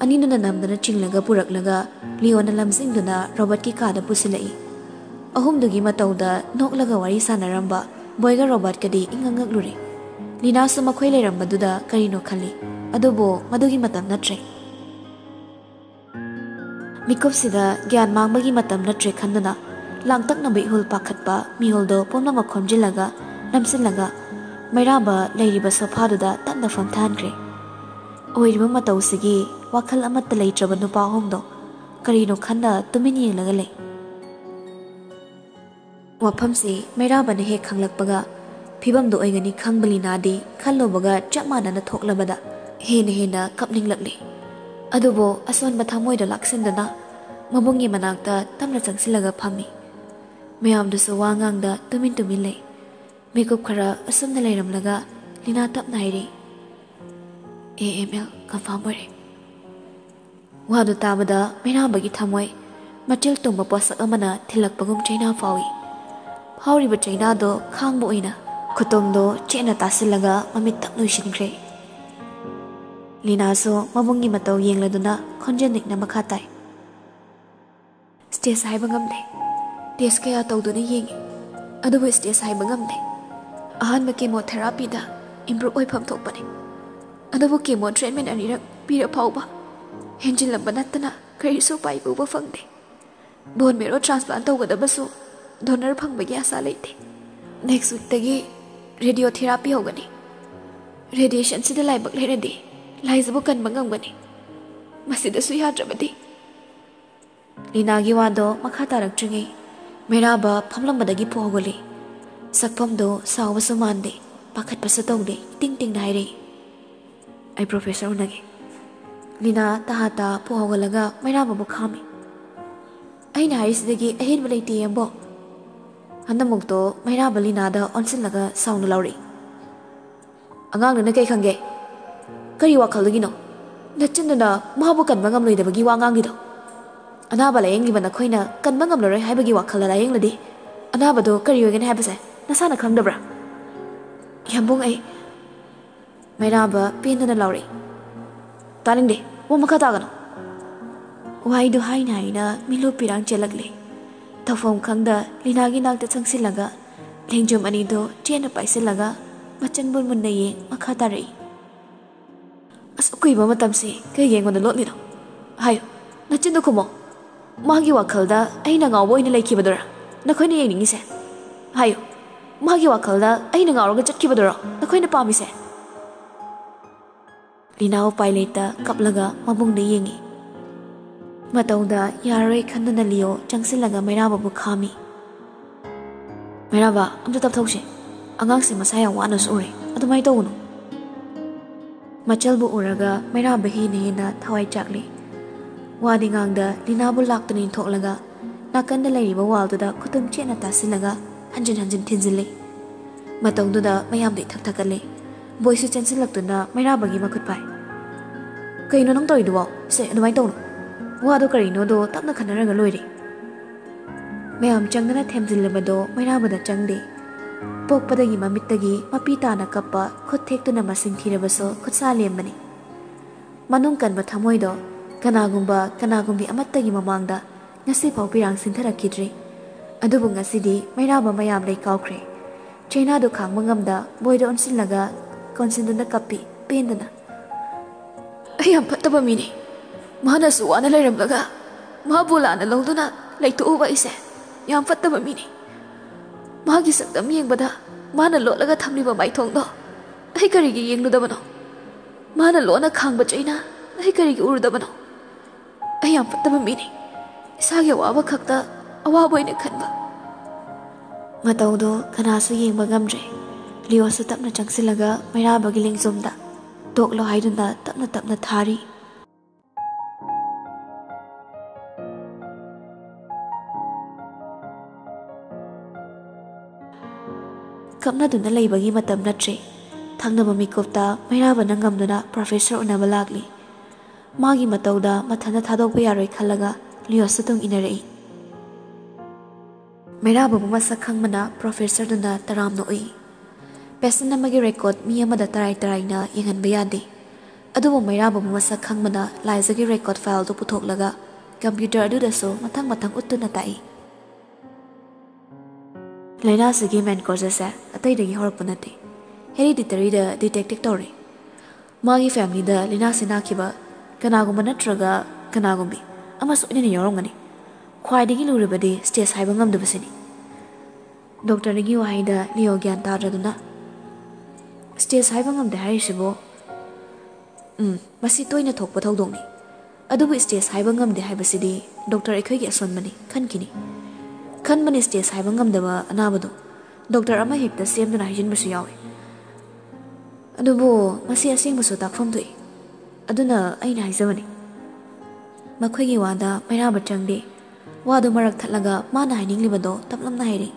ꯑꯅꯤꯗꯨꯅ ꯅꯝꯗꯅ ꯆꯤꯡꯂꯒ ꯄꯨꯔꯛꯂꯒ ꯂꯤꯌꯣꯅ ꯂꯝꯖꯤꯡꯗꯨꯅ ꯔꯣꯕꯔꯠꯀꯤ ꯀꯥꯗ ꯄꯨꯁꯤꯜꯂꯛꯏ꯫ ꯑꯍꯨꯝꯗꯨꯒꯤ ꯃꯇꯧꯗ ꯅꯣꯛꯂꯒ ꯋꯥꯔꯤ ꯁꯥꯟꯅꯔꯝꯕ ꯕꯣꯏꯒ ꯔꯣꯕꯥꯔꯠꯀꯗꯤ ꯏꯉꯛ ꯉꯛꯂꯨꯔꯦ꯫ ꯂꯤꯅꯥꯁꯨ ꯃꯈꯣꯏ ꯂꯩꯔꯝꯕꯗꯨꯗ ꯀꯔꯤꯅꯣ ꯈꯜꯂꯤ꯫ ꯑꯗꯨꯕꯨ ꯃꯗꯨꯒꯤ ꯃꯇꯝ ꯅꯠꯇ꯭ꯔꯦ꯫ ꯃꯤꯀꯨꯞꯁꯤꯗ ꯒ꯭ꯌꯥꯟ ꯃꯥꯡꯕꯒꯤ ꯃꯇꯝ ꯅꯠꯇ꯭ꯔꯦ ꯈꯟꯗꯨꯅ ꯂꯥꯡꯇꯛꯅꯕ ꯏꯍꯨꯜ ꯄꯥꯈꯠꯄ ꯃꯤꯍꯨꯜꯗꯣ ꯄꯨꯝꯅꯃꯛ ꯈꯣꯝꯖꯤꯜꯂꯒ ꯅꯝꯁꯤꯜꯂꯒ ꯃꯩꯔꯥꯕ ꯂꯩꯔꯤꯕ ꯁꯣꯐꯥꯗꯨꯗ ꯇꯞꯅ ꯐꯝꯊꯍꯟꯈ꯭ꯔꯦ꯫ ꯑꯣꯏꯔꯤꯕ ꯃꯇꯧꯁꯤꯒꯤ ꯋꯥꯈꯜ ꯑꯃꯠꯇ ꯂꯩꯇ꯭ꯔꯕ ꯅꯨꯄꯥ ꯑꯍꯨꯝꯗꯣ ꯀꯔꯤꯅꯣ ꯈꯟꯅ ꯇꯨꯃꯤꯟ ꯌꯦꯡꯂꯒ ꯂꯩ꯫ ꯋꯥꯐꯝꯁꯤ ꯃꯩꯔꯥꯕꯅ ꯍꯦꯛ ꯈꯪꯂꯛꯄꯒ ꯐꯤꯕꯝꯗꯨ ꯑꯣꯏꯒꯅꯤ ꯈꯪꯕ ꯂꯤꯅꯥꯗꯤ ꯈꯜꯂꯨꯕꯒ ꯆꯞ ꯃꯥꯟꯅꯅ ꯊꯣꯛꯂꯕꯗ ꯍꯦꯟꯅ ꯍꯦꯟꯅ ꯀꯞꯅꯤꯡꯂꯛꯂꯦ꯫ ꯑꯗꯨꯕꯨ ꯑꯁꯣꯟꯕ ꯊꯃꯣꯏꯗ ꯂꯥꯛꯁꯤꯟꯗꯨꯅ ꯃꯕꯨꯡꯒꯤ ꯃꯅꯥꯛꯇ ꯇꯞꯅ ꯆꯪꯁꯤꯜꯂꯒ ꯐꯝꯃꯤ꯫ ꯃꯌꯥꯝꯗꯨꯁꯨ ꯋꯥ ꯉꯥꯡꯗ ꯇꯨꯃꯤꯟ ꯇꯨꯃꯤꯟ ꯂꯩ꯫ ꯃꯤꯀꯨꯞ ꯈꯔ ꯑꯁꯨꯝꯅ ꯂꯩꯔꯝꯂꯒ ꯂꯤꯅꯥ ꯇꯞꯅ ꯍꯥꯏꯔꯤ, "ꯑꯦ ꯑꯦꯝ ꯑꯦꯜ ꯀꯟꯐꯥꯔꯝ ꯑꯣꯏꯔꯦ"꯫ ꯋꯥꯗꯨ ꯇꯥꯕꯗ ꯃꯩꯔꯥꯕꯒꯤ ꯊꯃꯣꯏ ꯃꯆꯤꯜ ꯇꯨꯝꯕ ꯄꯣꯠꯁꯛ ꯑꯃꯅ ꯊꯤꯜꯂꯛꯄꯒꯨꯝ ꯆꯩꯅꯥ ꯐꯥꯎꯏ꯫ ꯐꯥꯎꯔꯤꯕ ꯆꯩꯅꯥꯗꯣ ꯈꯥꯡꯕ ꯑꯣꯏꯅ ꯈꯨꯇꯨꯝꯗꯣ ꯆꯦꯠꯅ ꯇꯥꯁꯤꯜꯂꯒ ꯃꯃꯤꯠ ꯇꯞꯅ ꯎꯏꯁꯤꯟꯈ꯭ꯔꯦ꯫ ꯂꯤꯅꯥꯁꯨ ꯃꯕꯨꯡꯒꯤ ꯃꯇꯧ ꯌꯦꯡꯂꯗꯨꯅ ꯈꯣꯟꯖꯦꯜ ꯅꯤꯛꯅ ꯃꯈꯥ ꯇꯥꯏ, "ꯁ꯭ꯇꯦꯖ ꯍꯥꯏꯕ ꯉꯝꯗꯦ꯫ ꯇꯦꯁ ꯀꯌꯥ ꯇꯧꯗꯨꯅ ꯌꯦꯡꯉꯤ, ꯑꯗꯨꯕꯨ ꯁ꯭ꯇꯦꯖ ꯍꯥꯏꯕ ꯉꯝꯗꯦ꯫ ꯑꯍꯥꯟꯕ ꯀꯦꯃꯣꯊꯦꯔꯥꯄꯤꯗ ꯏꯝꯄ꯭ꯔꯨꯞ ꯑꯣꯏꯐꯝ ꯊꯣꯛꯄꯅꯤ, ꯑꯗꯨꯕꯨ ꯀꯦꯃꯣ ꯇ꯭ꯔꯤꯠꯃꯦꯟ ꯑꯅꯤꯔꯛ ꯄꯤꯔ ꯐꯥꯎꯕ ꯍꯦꯟꯖꯤꯜꯂꯝꯕ ꯅꯠꯇꯅ ꯀꯔꯤꯁꯨ ꯎꯄꯥꯏ ꯄꯨꯕ ꯐꯪꯗꯦ꯫ ꯕꯣꯟ ꯃꯦꯔꯣ ꯇ꯭ꯔꯥꯟꯁꯄ꯭ꯂꯥꯟ ꯇꯧꯒꯗꯕꯁꯨ ꯗꯣꯅꯔ ꯐꯪꯕꯒꯤ ꯑꯥꯁꯥ ꯂꯩꯇꯦ꯫ ꯅꯦꯛꯁ ꯋꯤꯛꯇꯒꯤ ꯔꯦꯗꯤꯑꯣꯊꯦꯔꯥꯄꯤ ꯍꯧꯒꯅꯤ꯫ ꯔꯦꯗꯤꯌꯦꯁꯟꯁꯤꯗ ꯂꯥꯏꯕꯛ ꯂꯩꯔꯗꯤ ꯂꯥꯏꯖꯕꯨ ꯀꯟꯕ ꯉꯝꯒꯅꯤ꯫ ꯃꯁꯤꯗꯁꯨ ꯌꯥꯗ꯭ꯔꯕꯗꯤ"꯫ ꯂꯤꯅꯥꯒꯤ ꯋꯥꯗꯣ ꯃꯈꯥ ꯇꯥꯔꯛꯇ꯭ꯔꯤꯉꯩ ꯃꯩꯔꯥꯕ ꯐꯝꯂꯝꯕꯗꯒꯤ ꯄꯨ ꯍꯧꯒꯠꯂꯤ꯫ ꯁꯛꯐꯝꯗꯣ ꯁꯥꯎꯕꯁꯨ ꯃꯥꯟꯗꯦ, ꯄꯥꯈꯠꯄꯁꯨ ꯇꯧꯗꯦ, ꯏꯇꯤꯡ ꯇꯤꯡꯅ ꯍꯥꯏꯔꯛꯏ, "ꯑꯩ ꯄ꯭ꯔꯣꯐꯦꯁꯔ ꯎꯅꯒꯦ"꯫ ꯂꯤꯅꯥ ꯇꯍꯥ ꯇꯍꯥ ꯄꯨ ꯍꯧꯒꯠꯂꯒ ꯃꯩꯔꯥꯕꯕꯨ ꯈꯥꯝꯃꯤ꯫ "ꯑꯩꯅ ꯍꯥꯏꯔꯤꯁꯤꯗꯒꯤ ꯑꯍꯦꯟꯕ ꯂꯩꯇꯦ, ꯌꯦꯡꯕꯣ"꯫ ꯍꯟꯗꯃꯨꯛꯇꯣ ꯃꯩꯔꯥꯕ ꯂꯤꯅꯥꯗ ꯑꯣꯟꯁꯤꯜꯂꯒ ꯁꯥꯎꯅ ꯂꯥꯎꯔꯛꯏ, "ꯑꯉꯥꯡꯗꯨꯅ ꯀꯩ ꯈꯪꯒꯦ? ꯀꯔꯤ ꯋꯥꯈꯜꯗꯒꯤꯅꯣ ꯅꯆꯤꯟꯗꯨꯅ ꯃꯥꯕꯨ ꯀꯟꯕ ꯉꯝꯂꯣꯏꯗꯕꯒꯤ ꯋꯥ ꯉꯥꯡꯂꯤꯗꯣ? ꯑꯅꯥꯕ ꯂꯥꯌꯦꯡꯂꯤꯕ ꯅꯈꯣꯏꯅ ꯀꯟꯕ ꯉꯝꯂꯔꯣꯏ ꯍꯥꯏꯕꯒꯤ ꯋꯥꯈꯜꯗ ꯂꯥꯌꯦꯡꯂꯗꯤ ꯑꯅꯥꯕꯗꯣ ꯀꯔꯤ ꯑꯣꯏꯒꯅꯤ ꯍꯥꯏꯕꯁꯦ ꯅꯁꯥꯅ ꯈꯪꯗꯕ꯭ꯔꯥ?" "ꯌꯥꯝꯕꯨꯡ, ꯑꯩ"꯫ ꯃꯩꯔꯥꯕ ꯄꯦꯟꯗꯅ ꯂꯥꯎꯔꯛꯏ, "ꯇꯥꯅꯤꯡꯗꯦ, ꯋꯥ ꯃꯈꯥ ꯇꯥꯒꯅꯨ"꯫ ꯋꯥꯍꯩꯗꯨ ꯍꯥꯏꯅ ꯍꯥꯏꯅ ꯃꯤꯠꯂꯨ ꯄꯤꯔꯥꯡ ꯆꯦꯜꯂꯛꯂꯦ꯫ ꯇꯧꯐꯝ ꯈꯪꯗ ꯂꯤꯅꯥꯒꯤ ꯅꯥꯛꯇ ꯆꯪꯁꯤꯜꯂꯒ ꯂꯦꯡꯖꯨꯝ ꯑꯅꯤꯗꯨ ꯆꯦꯠꯅ ꯄꯥꯏꯁꯤꯜꯂꯒ ꯃꯆꯪ ꯃꯨꯟ ꯃꯨꯟꯅ ꯌꯦꯡ ꯃꯈꯥ ꯇꯥꯔꯛꯏ, "ꯑꯁꯨꯛ ꯀꯨꯏꯕ ꯃꯇꯝꯁꯤ ꯀꯩꯒꯤ ꯑꯩꯉꯣꯟꯗ ꯂꯣꯠꯂꯤꯅꯣ? ꯍꯥꯏꯌꯨ, ꯅꯆꯤꯟꯗꯨ ꯈꯨꯝꯃꯣ꯫ ꯃꯥꯒꯤ ꯋꯥꯈꯜꯗ ꯑꯩꯅ ꯉꯥꯎꯕ ꯑꯣꯏꯅ ꯂꯩꯈꯤꯕꯗꯨꯔꯥ ꯅꯈꯣꯏꯅ ꯌꯦꯡꯅꯤꯡꯉꯤꯁꯦ? ꯍꯥꯏꯌꯨ, ꯃꯥꯒꯤ ꯋꯥꯈꯜꯗ ꯑꯩꯅ ꯉꯥꯎꯔꯒ ꯆꯠꯈꯤꯕꯗꯨꯔꯣ ꯅꯈꯣꯏꯅ ꯄꯥꯝꯃꯤꯁꯦ?" ꯂꯤꯅꯥ ꯎꯄꯥꯏ ꯂꯩꯇ ꯀꯞꯂꯒ ꯃꯕꯨꯡꯗ ꯌꯦꯡꯉꯤ꯫ ꯃꯇꯧꯗ ꯌꯥꯔꯣꯏ ꯈꯟꯗꯨꯅ ꯂꯤꯌꯣ ꯆꯪꯁꯤꯜꯂꯒ ꯃꯩꯔꯥꯕꯕꯨ ꯈꯥꯝꯃꯤ꯫ "ꯃꯩꯔꯥꯕ, ꯑꯝꯇ ꯇꯞꯊꯧꯁꯦ꯫ ꯑꯉꯥꯡꯁꯦ ꯃꯁꯥ ꯌꯥꯝ ꯋꯥꯅꯁꯨ ꯎꯔꯦ꯫ ꯑꯗꯨꯃꯥꯏꯅ ꯇꯧꯒꯅꯨ"꯫ ꯃꯆꯜꯕꯨ ꯎꯔꯒ ꯃꯩꯔꯥꯕ ꯍꯦꯟꯅ ꯍꯦꯟꯅ ꯊꯋꯥꯏ ꯆꯥꯛꯂꯤ꯫ ꯋꯥꯗꯤ ꯉꯥꯡꯗ ꯂꯤꯅꯥꯕꯨ ꯂꯥꯛꯇꯨꯅ ꯏꯟꯊꯣꯛꯂꯒ ꯅꯥꯀꯟꯗ ꯂꯩꯔꯤꯕ ꯋꯥꯜꯗꯨꯗ ꯈꯨꯇꯨꯝ ꯆꯦꯠꯅ ꯇꯥꯁꯤꯜꯂꯒ ꯍꯟꯖꯤꯟ ꯍꯟꯖꯤꯟ ꯊꯤꯟꯖꯤꯜꯂꯤ꯫ ꯃꯇꯧꯗꯨꯗ ꯃꯌꯥꯝꯗꯣ ꯏꯊꯛ ꯊꯛꯀꯠꯂꯦ꯫ ꯕꯣꯏꯁꯨ ꯆꯦꯟꯁꯤꯜꯂꯛꯇꯨꯅ ꯃꯩꯔꯥꯕꯒꯤ ꯃꯈꯨꯠ ꯄꯥꯏ꯫ "ꯀꯩꯅꯣ ꯅꯪ ꯇꯧꯔꯤꯗꯨꯕꯣ? ꯁꯦ, ꯑꯗꯨꯃꯥꯏꯅ ꯇꯧꯅꯨ꯫ ꯋꯥꯗꯣ ꯀꯔꯤꯅꯣꯗꯣ ꯇꯞꯅ ꯈꯟꯅꯔꯒ ꯂꯣꯏꯔꯦ"꯫ ꯃꯌꯥꯝ ꯆꯪꯗꯅ ꯊꯦꯝꯖꯤꯜꯂꯕꯗꯣ ꯃꯩꯔꯥꯕꯗ ꯆꯪꯗꯦ꯫ ꯄꯣꯛꯄꯗꯒꯤ ꯃꯃꯤꯠꯇꯒꯤ ꯃꯄꯤ ꯇꯥꯅ ꯀꯞꯄ, ꯈꯨꯠ ꯊꯦꯛꯇꯨꯅ ꯃꯁꯤꯡ ꯊꯤꯔꯕꯁꯨ ꯈꯨꯠꯁꯥ ꯂꯦꯝꯕꯅꯤ꯫ ꯃꯅꯨꯡ ꯀꯟꯕ ꯊꯃꯣꯏꯗꯣ ꯀꯅꯥꯒꯨꯝꯕ, ꯀꯅꯥꯒꯨꯝꯕꯤ ꯑꯃꯠꯇꯒꯤ ꯃꯃꯥꯡꯗ ꯉꯁꯤꯐꯥꯎ ꯄꯤꯔꯥꯡ ꯁꯤꯟꯊꯔꯛꯈꯤꯗ꯭ꯔꯤ꯫ ꯑꯗꯨꯕꯨ ꯉꯁꯤꯗꯤ ꯃꯩꯔꯥꯕ ꯃꯌꯥꯝ ꯂꯩ ꯀꯥꯎꯈ꯭ꯔꯦ꯫ ꯆꯩꯅꯥꯗꯨ ꯈꯥꯡꯕ ꯉꯝꯗ ꯕꯣꯏꯗ ꯑꯣꯟꯁꯤꯜꯂꯒ ꯀꯣꯟꯁꯤꯟꯗꯨꯅ ꯀꯞꯄꯤ, ꯄꯦꯟꯗꯅ꯫ "ꯑꯩ ꯌꯥꯝ ꯐꯠꯇꯕ ꯃꯤꯅꯤ꯫ ꯃꯥꯅꯁꯨ ꯋꯥꯅ ꯂꯩꯔꯝꯂꯒ ꯃꯥꯕꯨ ꯂꯥꯟꯅ ꯂꯧꯗꯨꯅ ꯂꯩꯊꯣꯛꯎꯕ ꯑꯩꯁꯦ ꯌꯥꯝ ꯐꯠꯇꯕ ꯃꯤꯅꯤ꯫ ꯃꯥꯒꯤ ꯁꯛꯇꯝ ꯌꯦꯡꯕꯗ ꯃꯥꯅ ꯂꯣꯠꯂꯒ ꯊꯝꯂꯤꯕ ꯃꯥꯏꯊꯣꯡꯗꯣ ꯑꯩ ꯀꯔꯤꯒꯤ ꯌꯦꯡꯂꯨꯗꯕꯅꯣ? ꯃꯥꯅ ꯂꯣꯟꯅ ꯈꯥꯡꯕ ꯆꯩꯅꯥ ꯑꯩ ꯀꯔꯤꯒꯤ ꯎꯔꯨꯗꯕꯅꯣ? ꯑꯩ ꯌꯥꯝ ꯐꯠꯇꯕ ꯃꯤꯅꯤ꯫ ꯏꯁꯥꯒꯤ ꯑꯋꯥꯕ ꯈꯛꯇ ꯑꯋꯥꯕ ꯑꯣꯏꯅ ꯈꯟꯕ"꯫ ꯃꯇꯧꯗꯣ ꯀꯅꯥꯁꯨ ꯌꯦꯡꯕ ꯉꯝꯗ꯭ꯔꯦ꯫ ꯂꯤꯑꯣꯁꯨ ꯇꯞꯅ ꯆꯪꯁꯤꯜꯂꯒ ꯃꯩꯔꯥꯕꯒꯤ ꯂꯦꯡꯖꯨꯝꯗ "ꯇꯣꯛꯂꯣ" ꯍꯥꯏꯗꯨꯅ ꯇꯞꯅ ꯇꯞꯅ ꯊꯥꯔꯤ꯫ ꯀꯞꯅꯗꯨꯅ ꯂꯩꯕꯒꯤ ꯃꯇꯝ ꯅꯠꯇ꯭ꯔꯦ꯫ ꯊꯪꯅꯕ ꯃꯤꯀꯨꯞꯇ ꯃꯩꯔꯥꯕꯅ ꯉꯝꯗꯨꯅ ꯄ꯭ꯔꯣꯐꯦꯁꯔ ꯎꯅꯕ ꯂꯥꯛꯂꯤ꯫ ꯃꯥꯒꯤ ꯃꯇꯧꯗ ꯃꯊꯟꯇ ꯊꯥꯗꯣꯛꯄ ꯌꯥꯔꯣꯏ ꯈꯜꯂꯒ ꯂꯤꯑꯣꯁꯨ ꯇꯨꯡ ꯏꯟꯅꯔꯛꯏ꯫ ꯃꯩꯔꯥꯕꯕꯨ ꯃꯁꯛ ꯈꯪꯕꯅ ꯄ꯭ꯔꯣꯐꯦꯁꯔꯗꯨꯅ ꯇꯔꯥꯝꯅ ꯎꯏ꯫ ꯄꯦꯁꯦꯟ ꯑꯃꯒꯤ ꯔꯦꯀꯣꯔꯗ ꯃꯤ ꯑꯃꯗ ꯇꯔꯥꯏ ꯇꯔꯥꯏꯅ ꯌꯦꯡꯍꯟꯕ ꯌꯥꯗꯦ꯫ ꯑꯗꯨꯕꯨ ꯃꯩꯔꯥꯕꯕꯨ ꯃꯁꯛ ꯈꯪꯕꯅ ꯂꯥꯏꯖꯥꯒꯤ ꯔꯦꯀꯣꯔꯗ ꯐꯥꯏꯜꯗꯨ ꯄꯨꯊꯣꯛꯂꯒ ꯀꯝꯄ꯭ꯌꯨꯇꯔ ꯑꯗꯨꯗꯁꯨ ꯃꯊꯪ ꯃꯊꯪ ꯎꯠꯇꯨꯅ ꯇꯥꯛꯏ꯫ ꯂꯥꯏꯅꯥꯁꯤꯒꯤ ꯃꯦꯟ ꯀꯣꯖꯦꯁꯁꯦ ꯑꯇꯩꯗꯒꯤ ꯍꯧꯔꯛꯄ ꯅꯠꯇꯦ, ꯍꯦꯔꯤꯗꯤꯇꯔꯤꯗ ꯗꯤꯇꯦꯛꯇꯦꯛ ꯇꯧꯔꯦ꯫ ꯃꯥꯒꯤ ꯐꯦꯃꯤꯂꯤꯗ ꯂꯥꯏꯅꯥꯁꯤ ꯅꯥꯈꯤꯕ ꯀꯅꯥꯒꯨꯝꯕ ꯅꯠꯇ꯭ꯔꯒ ꯀꯅꯥꯒꯨꯝꯕꯤ ꯑꯃ ꯁꯣꯏꯗꯅ ꯌꯥꯎꯔꯝꯒꯅꯤ꯫ ꯈ꯭ꯋꯥꯏꯗꯒꯤ ꯂꯨꯔꯤꯕꯗꯤ ꯁ꯭ꯇꯦꯖ ꯍꯥꯏꯕ ꯉꯝꯗꯕꯁꯤꯅꯤ꯫ ꯗꯣꯛꯇꯔꯗꯒꯤ ꯋꯥꯍꯩꯗ ꯂꯤꯑꯣ ꯒ꯭ꯌꯥꯟ ꯇꯥꯗ꯭ꯔꯗꯨꯅ, "ꯁ꯭ꯇꯦꯖ ꯍꯥꯏꯕ ꯉꯝꯗꯦ ꯍꯥꯏꯔꯤꯁꯤꯕꯨ?" "ꯎꯝ, ꯃꯁꯤ ꯇꯣꯏꯅ ꯊꯣꯛꯄ ꯊꯧꯗꯣꯛꯅꯤ꯫ ꯑꯗꯨꯕꯨ ꯁ꯭ꯇꯦꯖ ꯍꯥꯏꯕ ꯉꯝꯗꯦ ꯍꯥꯏꯕꯁꯤꯗꯤ ꯗꯣꯛꯇꯔ ꯑꯩꯈꯣꯏꯒꯤ ꯑꯁꯣꯟꯕꯅꯤ, ꯈꯟꯈꯤꯅꯤ꯫ ꯈꯟꯕꯅꯤ ꯁ꯭ꯇꯦꯖ ꯍꯥꯏꯕ ꯉꯝꯗꯕ ꯑꯅꯥꯕꯗꯨ꯫ ꯗꯣꯛꯇꯔ ꯑꯃ ꯍꯦꯛꯇ ꯁꯦꯝꯗꯨꯅ ꯍꯥꯏꯖꯤꯟꯕꯁꯨ ꯌꯥꯎꯏ꯫ ꯑꯗꯨꯕꯨ ꯃꯁꯤ ꯑꯁꯦꯡꯕꯁꯨ ꯇꯥꯛꯐꯝ ꯊꯣꯛꯏ꯫ ꯑꯗꯨꯅ ꯑꯩꯅ ꯍꯥꯏꯖꯕꯅꯤ"꯫ ꯃꯈꯣꯏꯒꯤ ꯋꯥꯗ ꯃꯩꯔꯥꯕ ꯆꯪꯗꯦ꯫ ꯋꯥꯗꯨ ꯃꯔꯛ ꯊꯠꯂꯒ ꯃꯥꯅ ꯍꯥꯏꯅꯤꯡꯂꯤꯕꯗꯣ ꯇꯞꯂꯞꯅ ꯍꯥꯏꯔꯤ꯫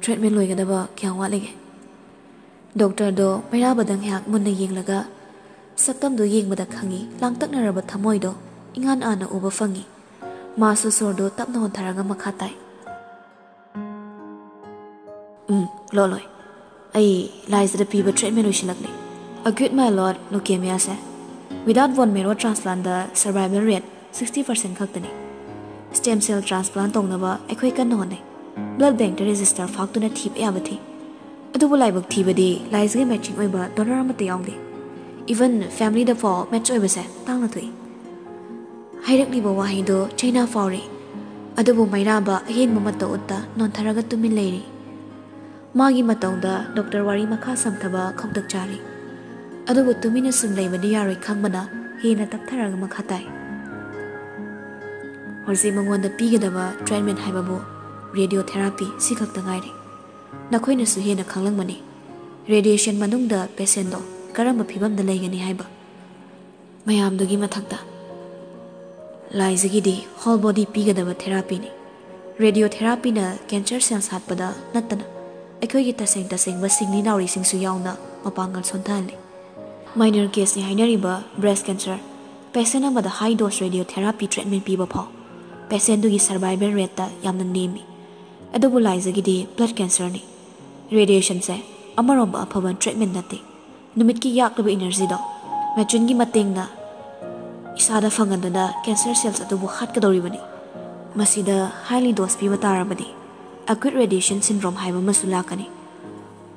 "ꯇ꯭ꯔꯤꯠꯃꯦꯟ ꯂꯣꯏꯒꯗꯕ ꯀꯌꯥꯝ ꯋꯥꯠꯂꯤꯒꯦ?" ꯗꯣꯛꯇꯔꯗꯣ ꯃꯩꯔꯥꯕꯗ ꯉꯥꯏꯍꯥꯛ ꯃꯨꯟꯅ ꯌꯦꯡꯂꯒ, ꯁꯛꯇꯝꯗꯣ ꯌꯦꯡꯕꯗ ꯈꯪꯉꯤ, ꯂꯥꯡꯇꯛꯅꯔꯕ ꯊꯃꯣꯏꯗꯣ ꯏꯉꯥꯟ ꯉꯥꯟꯅ ꯎꯕ ꯐꯪꯉꯤ꯫ ꯃꯥꯁꯨ ꯁꯣꯔꯗꯣ ꯇꯞꯅ ꯍꯣꯟꯊꯔꯒ ꯃꯈꯥ ꯇꯥꯏ, "ꯎꯝ, ꯂꯣꯠꯂꯣꯏ꯫ ꯑꯩ ꯂꯥꯏꯖꯗ ꯄꯤꯕ ꯇ꯭ꯔꯤꯠꯃꯦꯟ ꯂꯣꯏꯁꯤꯜꯂꯛꯂꯦ꯫ Acute myeloid leukemia ꯁꯦ without bone marrow transplant ꯗ survival rate sixty percent ꯈꯛꯇꯅꯤ꯫ Stem cell transplant ꯇꯧꯅꯕ ꯑꯩꯈꯣꯏ ꯀꯟꯅ ꯍꯣꯠꯅꯩ꯫ Blood bank ꯇ register ꯐꯥꯛꯇꯨꯅ ꯊꯤꯕ ꯌꯥꯕ ꯊꯤ꯫ ꯑꯗꯨꯕꯨ ꯂꯥꯏꯕꯛ ꯊꯤꯕꯗꯤ ꯂꯥꯏꯖꯒꯤ matching ꯑꯣꯏꯕ donor ꯑꯃꯠꯇ ꯌꯥꯎꯗꯦ꯫ Even family ꯗ ꯐꯥꯎ match ꯑꯣꯏꯕꯁꯦ ꯇꯥꯡꯅ ꯊꯣꯛꯏ"꯫ ꯍꯥꯏꯔꯛꯂꯤꯕ ꯋꯥꯍꯩꯗꯣ ꯆꯩꯅꯥ ꯐꯥꯎꯔꯤ꯫ ꯑꯗꯨꯕꯨ ꯃꯩꯔꯥꯕ ꯑꯍꯦꯟꯕ ꯃꯇꯧ ꯎꯠꯇ ꯅꯣꯟꯊꯔꯒ ꯇꯨꯃꯤꯟ ꯂꯩꯔꯤ꯫ ꯃꯥꯒꯤ ꯃꯇꯧꯗ ꯗꯣꯛꯇꯔ ꯋꯥꯔꯤ ꯃꯈꯥ ꯁꯝꯊꯕ ꯈꯧꯇꯛ ꯆꯥꯔꯤ꯫ ꯑꯗꯨꯕꯨ ꯇꯨꯃꯤꯟꯅ ꯁꯨꯝ ꯂꯩꯕꯗꯤ ꯌꯥꯔꯣꯏ ꯈꯪꯕꯅ ꯍꯦꯟꯅ ꯇꯞꯊꯔꯒ ꯃꯈꯥ ꯇꯥꯏ, "ꯍꯧꯖꯤꯛ ꯃꯉꯣꯟꯗ ꯄꯤꯒꯗꯕ ꯇ꯭ꯔꯤꯠꯃꯦꯟ ꯍꯥꯏꯕꯕꯨ radiotherapy ꯁꯤ ꯈꯛꯇ ꯉꯥꯏꯔꯦ꯫ ꯅꯈꯣꯏꯅꯁꯨ ꯍꯦꯟꯅ ꯈꯪꯂꯝꯒꯅꯤ, radiation ꯃꯅꯨꯡꯗ patient ꯗꯣ ꯀꯔꯝꯕ ꯐꯤꯕꯝꯗ ꯂꯩꯒꯅꯤ ꯍꯥꯏꯕ꯫ ꯃꯌꯥꯝꯗꯨꯒꯤ ꯃꯊꯛꯇ, ꯂꯥꯏꯖꯒꯤꯗꯤ whole body ꯄꯤꯒꯗꯕ therapy ꯅꯤ꯫ Radiotherapy ꯅ cancer cells ꯍꯥꯠꯄꯗ ꯅꯠꯇꯅ ꯑꯩꯈꯣꯏꯒꯤ ꯇꯁꯦꯡ ꯇꯁꯦꯡꯕ ꯁꯤꯡꯂꯤ ꯅꯥꯎꯔꯤꯁꯤꯡꯁꯨ ꯌꯥꯎꯅ ꯃꯄꯥꯡꯒꯜ ꯁꯣꯟꯊꯍꯜꯂꯤ꯫ Minor case ꯅꯤ ꯍꯥꯏꯅꯔꯤꯕ breast cancer patient ꯑꯃꯗ high dose radiotherapy treatment ꯄꯤꯕ ꯐꯥꯎ patient ꯗꯨꯒꯤ survival rate ꯇ ꯌꯥꯝꯅ ꯅꯦꯝꯃꯤ꯫ ꯑꯗꯨꯕꯨ ꯂꯥꯏꯖꯒꯤꯗꯤ blood cancer ꯅꯤ꯫ Radiation ꯁꯦ ꯑꯃꯔꯣꯝꯗ ꯑꯐꯕ treatment ꯅꯠꯇꯦ꯫ ꯅꯨꯃꯤꯠꯀꯤ ꯌꯥꯛꯂꯕ energy ꯗꯣ machine ꯒꯤ ꯃꯇꯦꯡꯅ ꯏꯁꯥꯗ ꯐꯪꯍꯟꯗꯨꯅ cancer cells ꯑꯗꯨꯕꯨ ꯍꯥꯠꯀꯗꯧꯔꯤꯕꯅꯤ꯫ ꯃꯁꯤꯗ highly dose ꯄꯤꯕ ꯇꯥꯔꯕꯗꯤ acute radiation syndrome ꯍꯥꯏꯕ ꯑꯃꯁꯨ ꯂꯥꯛꯀꯅꯤ꯫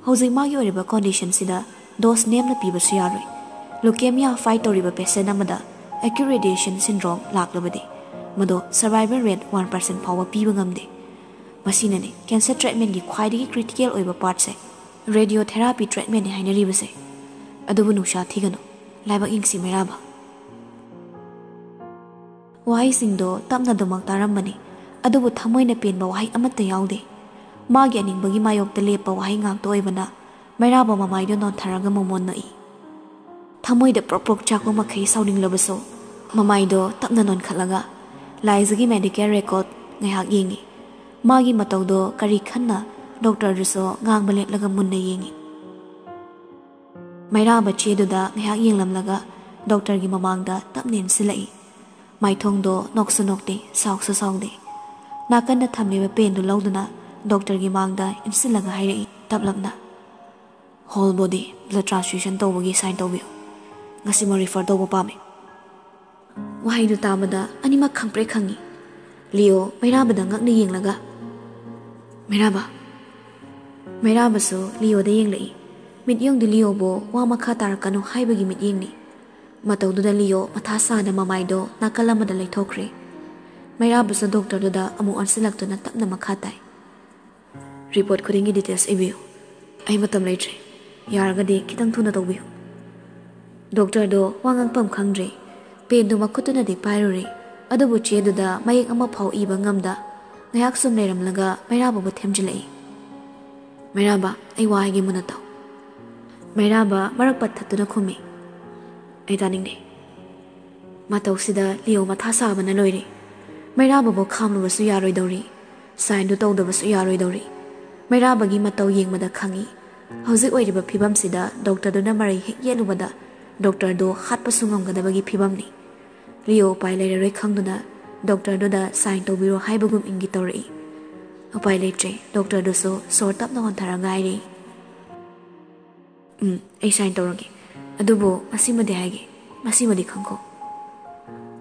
ꯍꯧꯖꯤꯛ ꯃꯥꯒꯤ ꯑꯣꯏꯔꯤꯕ condition ꯁꯤꯗ dose ꯅꯦꯝꯅ ꯄꯤꯕꯁꯨ ꯌꯥꯔꯣꯏ꯫ Leukemia fight ꯇꯧꯔꯤꯕ patient ꯑꯃꯗ acute radiation syndrome ꯂꯥꯛꯂꯕꯗꯤ ꯃꯗꯨ survival rate one percent ꯐꯥꯎꯕ ꯄꯤꯕ ꯉꯝꯗꯦ꯫ ꯃꯁꯤꯅꯅꯤ cancer treatment ꯒꯤ ꯈ꯭ꯋꯥꯏꯗꯒꯤ critical ꯑꯣꯏꯕ part ꯁꯦ, radiotherapy treatment ꯅꯤ ꯍꯥꯏꯅꯔꯤꯕꯁꯦ꯫ ꯑꯗꯨꯕꯨ ꯅꯨꯡꯁꯥ ꯊꯤꯒꯅꯨ, ꯂꯥꯏꯕꯛ ꯌꯦꯡꯁꯤ ꯃꯩꯔꯥꯕ꯫ ꯋꯥꯍꯩꯁꯤꯡꯗꯣ ꯇꯞꯅ ꯑꯗꯨꯃꯛ ꯇꯥꯔꯝꯕꯅꯤ, ꯑꯗꯨꯕꯨ ꯊꯃꯣꯏꯅ ꯄꯦꯟꯕ ꯋꯥꯍꯩ ꯑꯃꯠꯇ ꯌꯥꯎꯗꯦ꯫ ꯃꯥꯒꯤ ꯑꯅꯤꯡꯕꯒꯤ ꯃꯥꯌꯣꯛꯇ ꯂꯦꯞꯄ ꯋꯥꯍꯩ ꯉꯥꯛꯇ ꯑꯣꯏꯕꯅ ꯃꯩꯔꯥꯕ ꯃꯃꯥꯏꯗꯣ ꯅꯣꯟꯊꯔꯒ ꯃꯃꯣꯟ ꯅꯣꯛꯏ꯫ ꯊꯃꯣꯏꯗ ꯄ꯭ꯔꯣꯛ ꯄ꯭ꯔꯣꯛ ꯆꯥꯛꯄ ꯃꯈꯩ ꯁꯥꯎꯅꯤꯡꯂꯕꯁꯨ, ꯃꯃꯥꯏꯗꯣ ꯇꯞꯅ ꯅꯣꯟꯈꯠꯂꯒ ꯂꯥꯏꯖꯒꯤ medical record ꯉꯥꯏꯍꯥꯛ ꯌꯦꯡꯉꯤ꯫ ꯃꯥꯒꯤ ꯃꯇꯧꯗꯣ ꯀꯔꯤ ꯈꯟꯅ ꯗꯣꯛꯇꯔꯗꯨꯁꯨ ꯉꯥꯡꯕ ꯂꯦꯞꯂꯒ ꯃꯨꯟꯅ ꯌꯦꯡꯉꯤ꯫ ꯃꯩꯔꯥꯕ ꯆꯦꯗꯨꯗ ꯉꯥꯏꯍꯥꯛ ꯌꯦꯡꯂꯝꯂꯒ ꯗꯣꯛꯇꯔꯒꯤ ꯃꯃꯥꯡꯗ ꯇꯞꯅ ꯏꯟꯁꯤꯜꯂꯛꯏ꯫ ꯃꯥꯏꯊꯣꯡꯗꯣ ꯅꯣꯛꯁꯨ ꯅꯣꯛꯇꯦ, ꯁꯥꯎꯁꯨ ꯁꯥꯎꯗꯦ꯫ ꯅꯥꯀꯟꯗ ꯊꯝꯂꯤꯕ ꯄꯦꯟꯗꯨ ꯂꯧꯗꯨꯅ ꯗꯣꯛꯇꯔꯒꯤ ꯃꯥꯡꯗ ꯏꯟꯁꯤꯜꯂꯒ ꯍꯥꯏꯔꯛꯏ ꯇꯞꯂꯞꯅ, "Whole body blood transfusion ꯇꯧꯕꯒꯤ sign ꯇꯧꯕꯤꯌꯨ꯫ ꯉꯁꯤꯃꯛ refer ꯇꯧꯕ ꯄꯥꯝꯃꯤ꯫" ꯋꯥꯍꯩꯗꯨ ꯇꯥꯕꯗ ꯑꯅꯤꯃꯛ ꯈꯪꯄ꯭ꯔꯦꯛ ꯈꯪꯉꯤ꯫ ꯂꯤꯑꯣ ꯃꯩꯔꯥꯕꯗ ꯉꯛꯅ ꯌꯦꯡꯂꯒ, "ꯃꯩꯔꯥꯕ, ꯃꯩꯔꯥꯕꯁꯨ ꯂꯤꯑꯣꯗ ꯌꯦꯡꯂꯛꯏ꯫ ꯃꯤꯠꯌꯦꯡꯗꯨ ꯂꯤꯑꯣꯕꯨ ꯋꯥ ꯃꯈꯥ ꯇꯥꯔꯛꯀꯅꯨ ꯍꯥꯏꯕꯒꯤ ꯃꯤꯠꯌꯦꯡꯅꯤ꯫ ꯃꯇꯧꯗꯨꯗ ꯂꯤꯑꯣ ꯃꯊꯥ ꯁꯥꯅ ꯃꯃꯥꯏꯗꯣ ꯅꯥꯀꯜ ꯑꯃꯗ ꯂꯩꯊꯣꯛꯈ꯭ꯔꯦ꯫ ꯃꯩꯔꯥꯕꯁꯨ ꯗꯣꯛꯇꯔꯗꯨꯗ ꯑꯃꯨꯛ ꯑꯣꯟꯁꯤꯜꯂꯛꯇꯨꯅ ꯇꯞꯅ ꯃꯈꯥ ꯇꯥꯏ꯫ "Report ꯈꯨꯗꯤꯡꯒꯤ details ꯏꯕꯤꯌꯨ꯫ ꯑꯩ ꯃꯇꯝ ꯂꯩꯇ꯭ꯔꯦ꯫ ꯌꯥꯔꯒꯗꯤ ꯈꯤꯇꯪ ꯊꯨꯅ ꯇꯧꯕꯤꯌꯨ꯫" ꯗꯣꯛꯇꯔꯗꯣ ꯋꯥ ꯉꯥꯡꯐꯝ ꯈꯪꯗ꯭ꯔꯦ꯫ ꯄꯦꯟꯗꯨ ꯃꯈꯨꯠꯇꯨꯅꯗꯤ ꯄꯥꯏꯔꯨꯔꯦ, ꯑꯗꯨꯕꯨ ꯆꯦꯗꯨꯗ ꯃꯌꯦꯛ ꯑꯃ ꯐꯥꯎ ꯏꯕ ꯉꯝꯗ ꯉꯥꯏꯍꯥꯛ ꯁꯨꯝ ꯂꯩꯔꯝꯂꯒ ꯃꯩꯔꯥꯕꯕꯨ ꯊꯦꯝꯖꯤꯜꯂꯛꯏ꯫ "ꯃꯩꯔꯥꯕ, ꯑꯩ ꯋꯥ ꯍꯥꯏꯒꯦ ꯃꯨꯟꯅ ꯇꯥꯎ꯫" ꯃꯩꯔꯥꯕ ꯃꯔꯛ ꯄꯠ ꯊꯠꯇꯨꯅ ꯈꯨꯝꯃꯤ, "ꯑꯩ ꯇꯥꯅꯤꯡꯗꯦ꯫" ꯃꯇꯧꯁꯤꯗ ꯂꯤꯑꯣ ꯃꯊꯥ ꯁꯥꯕꯅ ꯂꯣꯏꯔꯦ꯫ ꯃꯩꯔꯥꯕꯕꯨ ꯈꯥꯝꯂꯨꯕꯁꯨ ꯌꯥꯔꯣꯏꯗꯧꯔꯤ, signꯗꯨ ꯇꯧꯗꯕꯁꯨ ꯌꯥꯔꯣꯏꯗꯧꯔꯤ꯫ ꯃꯩꯔꯥꯕꯒꯤ ꯃꯇꯧ ꯌꯦꯡꯕꯗ ꯈꯪꯏ, ꯍꯧꯖꯤꯛ ꯑꯣꯏꯔꯤꯕ ꯐꯤꯕꯝꯁꯤꯗ ꯗꯣꯛꯇꯔꯗꯨꯅ ꯃꯔꯩ ꯍꯦꯛ ꯌꯦꯠꯂꯨꯕꯗ ꯗꯣꯛꯇꯔꯗꯨ ꯍꯥꯠꯄꯁꯨ ꯉꯝꯒꯗꯕꯒꯤ ꯐꯤꯕꯝꯅꯤ꯫ ꯂꯤꯑꯣ ꯎꯄꯥꯏ ꯂꯩꯔꯔꯣꯏ ꯈꯪꯗꯨꯅ ꯗꯣꯛꯇꯔꯗꯨꯗ sign ꯇꯧꯕꯤꯔꯣ ꯍꯥꯏꯕꯒꯨꯝ ꯏꯪꯒꯤꯠ ꯇꯧꯔꯛꯏ꯫ ꯎꯄꯥꯏ ꯂꯩꯇ꯭ꯔꯦ, ꯗꯣꯛꯇꯔꯗꯨꯁꯨ ꯁꯣꯔ ꯇꯞꯅ ꯍꯣꯟꯊꯔꯒ ꯍꯥꯏꯔꯛꯏ, "ꯎꯝ, ꯑꯩ sign ꯇꯧꯔꯒꯦ꯫ ꯑꯗꯨꯕꯨ ꯃꯁꯤꯃꯗꯤ ꯍꯥꯏꯒꯦ, ꯃꯁꯤꯃꯗꯤ ꯈꯪꯈꯣ꯫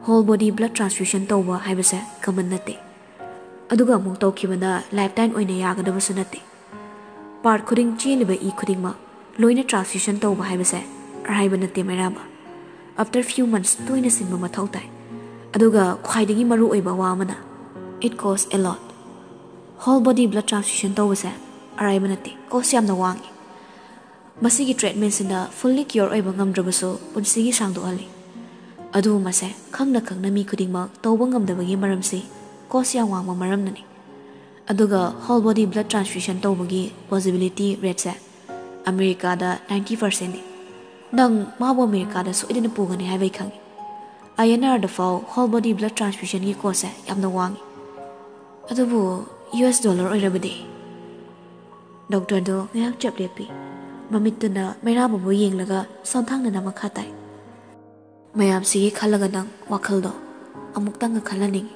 Whole body blood transfusion ꯇꯧꯕ ꯍꯥꯏꯕꯁꯦ common ꯅꯠꯇꯦ꯫ ꯑꯗꯨꯒ ꯑꯃꯨꯛ ꯇꯧꯈꯤꯕꯅ lifetime ꯑꯣꯏꯅ ꯌꯥꯒꯗꯕꯁꯨ ꯅꯠꯇꯦ꯫ Part ꯈꯨꯗꯤꯡ ꯆꯦꯜꯂꯤꯕ ꯏ ꯈꯨꯗꯤꯡꯃꯛ ꯂꯣꯏꯅ transfusion ꯇꯧꯕ ꯍꯥꯏꯕꯁꯦ ꯑꯔꯥꯏꯕ ꯅꯠꯇꯦ ꯃꯩꯔꯥꯕ꯫ After few months ꯇꯣꯏꯅ ꯁꯤꯟꯕ ꯃꯊꯧ ꯇꯥꯏ꯫ ꯑꯗꯨꯒ ꯈ꯭ꯋꯥꯏꯗꯒꯤ ꯃꯔꯨ ꯑꯣꯏꯕ ꯋꯥ ꯑꯃꯅ, it cost a lot꯫ Whole body blood transfusion ꯇꯧꯕꯁꯦ ꯑꯔꯥꯏꯕ ꯅꯠꯇꯦ, cost ꯌꯥꯝꯅ ꯋꯥꯡꯉꯤ꯫ ꯃꯁꯤꯒꯤ treatmentꯁꯤꯅ fully cure ꯑꯣꯏꯕ ꯉꯝꯗ꯭ꯔꯕꯁꯨ ꯄꯨꯟꯁꯤꯒꯤ ꯁꯥꯡꯗꯣꯛꯍꯜꯂꯤ꯫ ꯑꯗꯨꯕꯨ ꯃꯁꯦ ꯈꯪꯅ ꯈꯪꯅ ꯃꯤ ꯈꯨꯗꯤꯡꯃꯛ ꯇꯧꯕ ꯉꯝꯗꯕꯒꯤ ꯃꯔꯝꯁꯤ cost ꯌꯥꯝ ꯋꯥꯡꯕ ꯃꯔꯝꯅꯅꯤ꯫ ꯑꯗꯨꯒ whole body blood transfusion ꯇꯧꯕꯒꯤ possibility rateꯁꯦ ꯑꯃꯦꯔꯤꯀꯥꯗ ninety percentꯅꯤ꯫ ꯅꯪ ꯃꯥꯕꯨ ꯑꯃꯦꯔꯤꯀꯥꯗ ꯁꯣꯏꯗꯅ ꯄꯨꯒꯅꯤ ꯍꯥꯏꯕ ꯑꯩ ꯈꯪꯏ꯫ INRꯗ ꯐꯥꯎ whole body blood transfusionꯒꯤ costꯁꯦ ꯌꯥꯝꯅ ꯋꯥꯡꯉꯤ꯫ ꯑꯗꯨꯕꯨ US dollar ꯑꯣꯏꯔꯕꯗꯤ? ꯗꯣꯛꯇꯔꯗꯣ ꯉꯥꯏꯍꯥꯛ ꯆꯞ ꯂꯦꯞꯄꯤ꯫ ꯃꯃꯤꯠꯇꯨꯅ ꯃꯩꯔꯥꯕꯕꯨ ꯌꯦꯡꯂꯒ ꯁꯣꯟꯊꯥꯡꯅꯅ ꯃꯈꯥ ꯇꯥꯏ꯫ "ꯃꯌꯥꯝꯁꯤꯒꯤ ꯈꯜꯂꯒ ꯅꯪ ꯋꯥꯈꯜꯗꯣ ꯑꯃꯨꯛꯇꯪꯒ ꯈꯜꯍꯟꯅꯤꯡꯉꯤ꯫"